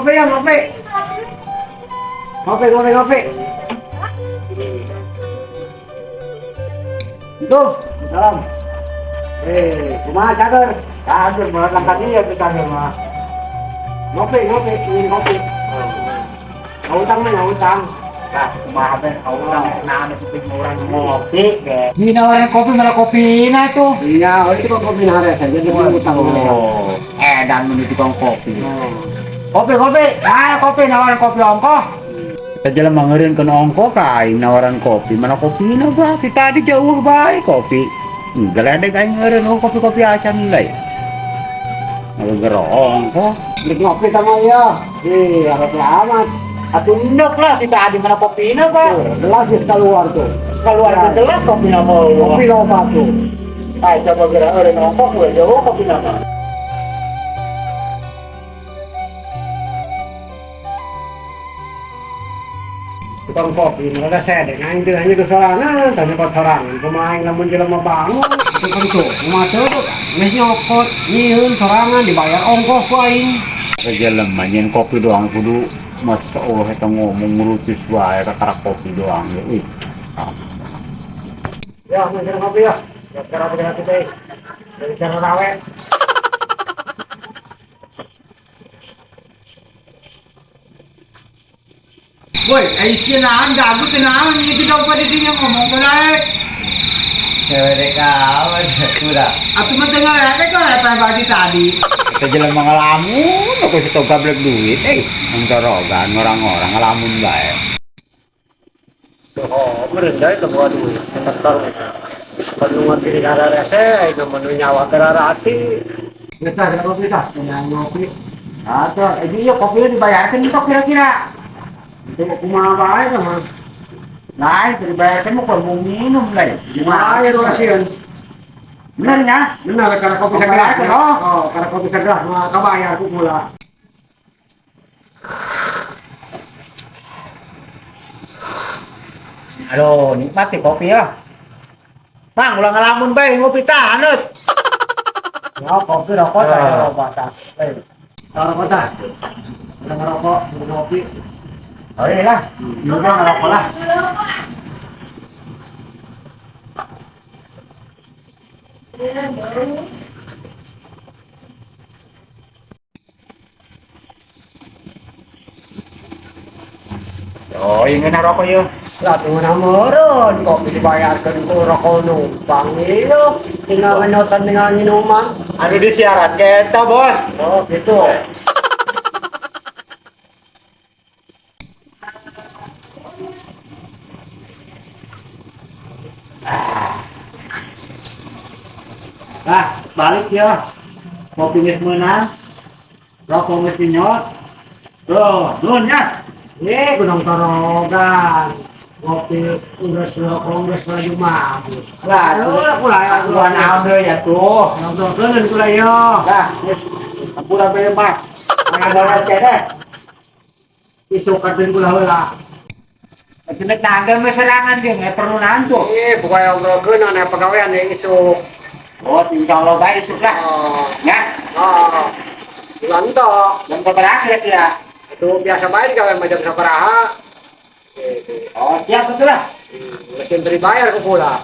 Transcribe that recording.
Ngopi ya, ngopi. Ngopi, ngopi, ngopi. Tuh, salam. Eh, kumaha cager? Cager mah langkah dia tuh cager mah. Ngopi, ngopi, ingin kopi. Nggak utang mah, nggak utang. Lah, kumaha be kau utang nah anu kuping orang ngopi ge. Ini nawarin kopi malah kopi nah tuh. Iya, oh, itu kok kopi nares aja, jadi utang. Oh, edan menuju tukang kopi. Oh. Kopi kopi, ah kopi nawarin kopi ongkoh. Kita jalan mangerin ke ongkoh kain nawaran kopi, mana kopi na ba? Kita tadi jauh baik kopi. Geledek aing ngeureun oh kopi-kopi acan deui. Ngagero ongkoh. Beli ngopi sama ya. Ih, harus amat. Atuh endek lah kita adi mana kopi na ba? Tuh, gelas geus keluar tuh. Keluar ke gelas kopi na mau. Kopi loba tuh. Ay, coba geura eureun ongkoh we jauh kopi na mah. Tukang kopi, ada sedek, aing teh hanya sorangan, tanya nyokot sorangan. Kumaha aing lamun jelema bangun, tukang tuh, kumaha teu, geus nyokot, nyieun sorangan dibayar ongkoh ku aing. Jelema nyen kopi doang kudu masa oh eta ngomong ngurutus wae kakara kopi doang ya. Ih. Ya, mau kopi ya. Ya, cara beda teh. Dari cara rawe. Woi, ai naon gagu teu naon itu dompet di dinya ngomong ke naik. Cewek kawan sudah. Atuh mah teu ngaledek kok lepe bagi tadi. Kita jelema ngelamun, aku situ gablek duit, eh, entorogan orang-orang ngelamun bae. Oh, merendah itu bawa duit. Sebentar. Kalau ngerti di cara rese, itu menu nyawa kerarati. Kita ada kopi tas, ngopi. Atuh, ini iya kopinya dibayarkan itu kira-kira. Itu kumaha bae tah mah. Nah, itu dibayarkan mah kalau mau minum lah. Kumaha ya sieun. Bener ya? Benar karena kopi segelas. Oh. Oh, karena kopi segelas mah kabayar ku pula. Aduh, nikmat nih kopi ya. Bang, ulah ngelamun bae ngopi tah anut. Ya, kopi rokok tah rokok tah. Eh, rokok tah. Udah ngerokok, udah ngopi. Oh iya lah, udah ngerokok lah. Oh, ingin rokok yuk. Lah tunggu meureun kopi dibayarkeun ku rokok numpang ieu. Tinggal nyotan tinggal minuman. Anu di siaran kita, Bos. Oh, gitu. Nah, balik ya. Kopi geus meunang. Rokok geus dinyot. Tuh, nuhun ya. Eh, gunung torogan. Ngopi geus rokok geus lagi mabuk. Lah, tuh lah kula ya. Gua naon deui ya tuh. Ngobrolkeun kula ya. Lah, geus hampura bae mah. Mana cedek. Isuk kadeun kula heula. Nek nanggal mah serangan dia nggak perlu nantu. Eh, bukan obrolkeun ane pagawean deui isuk. Oh, insyaallah bae isuk lah. Oh, Ya, oh. Bulan toh. jam berapa kira-kira? Itu biasa bae digawe mah jam sabaraha. Gitu. Oh, siap betul lah. Mesin dibayar ku kula.